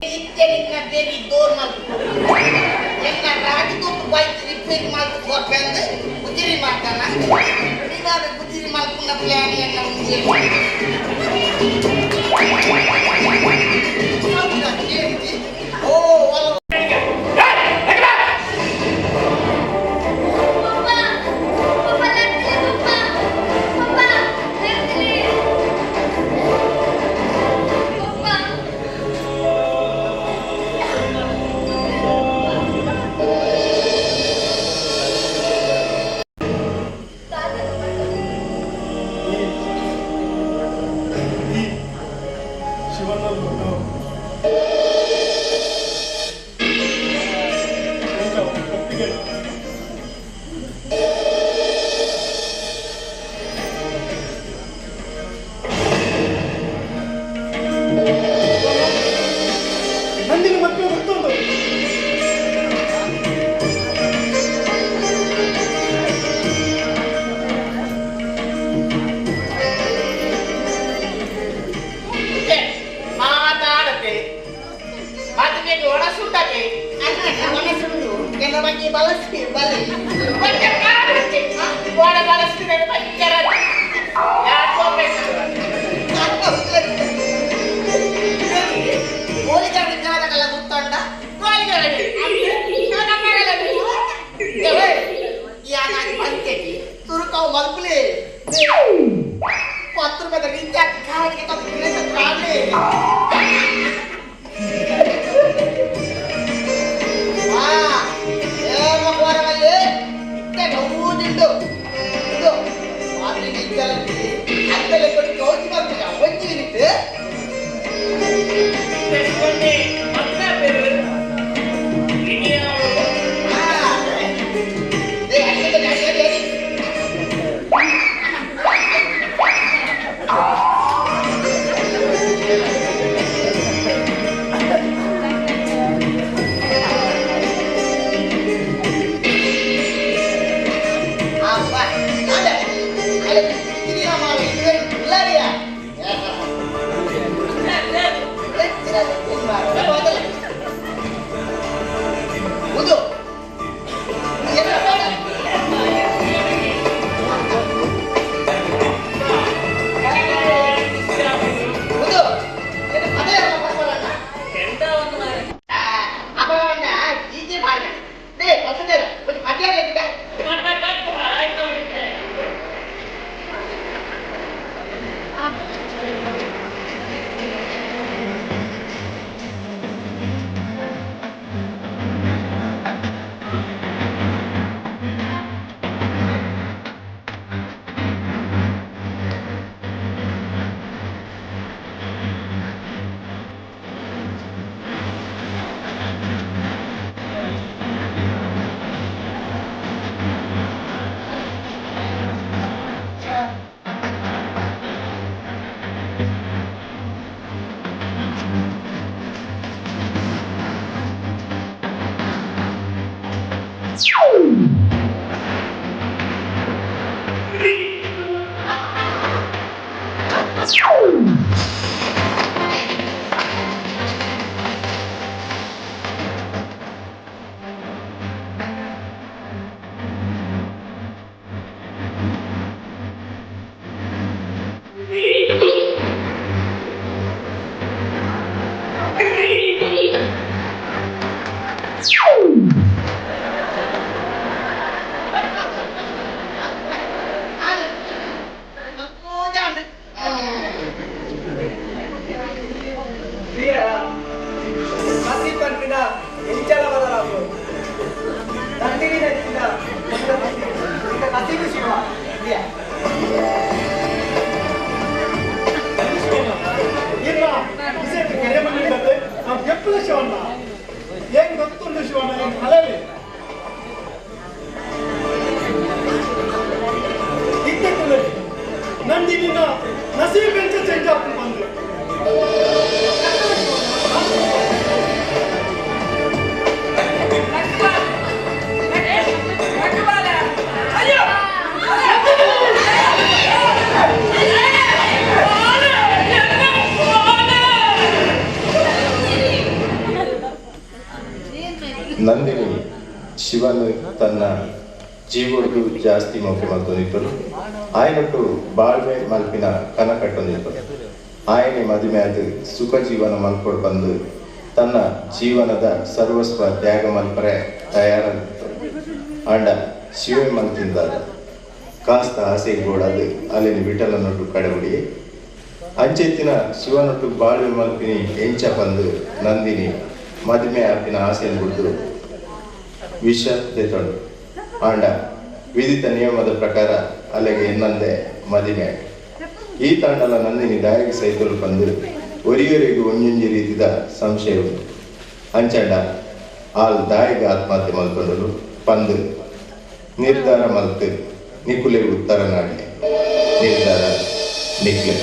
ಇತ್ತೆ ನಿನ್ನ ದೇವಿ ದೋರ್ ಮಲ್ತು ಎನ್ನ ರಾಜದೂತ ಬೈಕ್ ರಿಪೇರಿ ಮಲ್ತು ಕೊರ್ಪೆಂದು ಗುಜಿರಿ ಮಾಡ್ತಾನ. ನೀನಾದ ಗುಜಿರಿ ಮಲ್ಪುನ ಪ್ಲಾನ್ ಎನ್ನ ಒಂಜಿ ಓ ಅಲ್ಲ. ಪಪ್ಪ, ಪಪ್ಪ, ಲರ್ತಿಲೆ ಪಪ್ಪ, ಪಪ್ಪ, ಲರ್ತಿಲೆ ಪಪ್ಪ. ತಾತನ ಪಕ್ಕ. ಈ ಶಿವಣ್ಣ ಒಪ್ಪಿಗೆ. ನಂದಿನಿ ಮಕ್ಕಳು ಗೊತ್ತುಂಟು. ಮಾತಾಡತೆ ಮದುವೆಗೆ ಒಳಸುಂಟತೆ. ಒಣಸುಂಡು ಕೆಲ ಬಗ್ಗೆ ಬಳಸಿ ಬಲಿ ಒಳ ಬಳಸ್ತಿದ್ದಾರೆ ಬಚ್ಚರ ಯಾಕೋ. ಹೋಲಿಕೆ ವಿಜ್ಞಾನಗಳ ಗೊತ್ತಂಡ ಯಾನಾಗಿ ಬಂತೇನಿ ತುರುಕಾವು ಮಲ್ಪುಲೆ ಪತ್ರ మీద రీఛార్జ్ కావాలి కావాలి. ఏమ కోరవల్లి ఇట్టే నవ్వుతుండు ఇదో మాత్రం ఇచ్చాలండి అంతలే కొన్ని కౌచి మాత్రం వంచి వినిట్. ಮಸಿ ಪನ್ಪಿನ ಎಂಚಲ ಬದಲಾಗು ನಂದಿನಿ ನಚ್ಚಿನ ನಸೀಬು ಶಿವ. ಇನ್ನ ವಿಶೇಷ ಕರೆ ಬಂದಿದ್ದಂತೆ ನಾವು ಕೆಪ್ಪದ ಶಿವಣ್ಣ ಏನ್ ಗೊತ್ತುಂಟು ಶಿವಣ್ಣ ಏನ್ ಹಲವೆ ಇತ್ತಕ್ಕುಲ್ಲರಿ ನಂದಿನಿನ ನಸೀಬ್ ಎಂಚ ಚೇಂಜ್ ಆಗ್ತು ಬಂದು. ಅಯ್ಯೋ. ನಂದಿನಿ ಶಿವನು ತನ್ನ ಜೀವೊಡ್ದು ಜಾಸ್ತಿ ಮೋಕೆ ಮಲ್ತೊಂದಿತ್ತಳು. ಆಯನೊಟ್ಟು ಬಾಳ್ವೆ ಮಲ್ಪಿನ ಕನ ಕಟ್ಟೊಂದಿತ್ತಳು. ಆಯನೆ ಮದುವೆ ಆದ್ ಸುಖ ಜೀವನ ಮಲ್ಪೊಡು ಬಂದು ತನ್ನ ಜೀವನದ ಸರ್ವಸ್ವ ತ್ಯಾಗ ಮಲ್ಪರೆ ತಯಾರಾದಿತ್ತು. ಆಂಡ ಶಿವೆ ಮಲ್ತಿಂದಾದ ಕಾಸ್ತ ಆಸೆಗೆ ಗೋಡಾದು ಅಲ್ಲಿನ ವಿಠಲನೊಟ್ಟು ಕಡಬುಡಿ ಅಂಚೆತ್ತಿನ ಶಿವನೊಟ್ಟು ಬಾಳ್ವೆ ಮಲ್ಪಿನಿ ಎಂಚ ಬಂದು ನಂದಿನಿ ಮದುವೆ ಆಪಿನ ಆಸೆಯನ್ನು ಬಿಡ್ದು ವಿಷ ದೆತೊಂಡು. ಆಂಡ ವಿಧಿತ ನಿಯಮದ ಪ್ರಕಾರ ಅಲ್ಲಿಗೆ ಎನ್ನಂದೆ ಮದಿಮೆ. ಈ ತಾಂಡಲ ನಂದಿನಿ ದಾಯಿಗೆ ಸೈತಲು ಬಂದು ಒರಿಯೊರಿಗೂ ಒಂಜೊಂಜಿ ರೀತಿದ ಸಂಶಯ ಉಂಟು. ಅಂಚಂಡ ಆಲ್ ದಾಯಿಗೆ ಆತ್ಮಹತ್ಯೆ ಮಲ್ತೊಂಡಲು ಪಂದು ನಿರ್ಧಾರ ಮಲ್ತು ನಿಕುಲೆ ಉತ್ತರ ನಾಡ್ಲೆ ನಿರ್ಧಾರ ನಿಕ್ಲೆದ.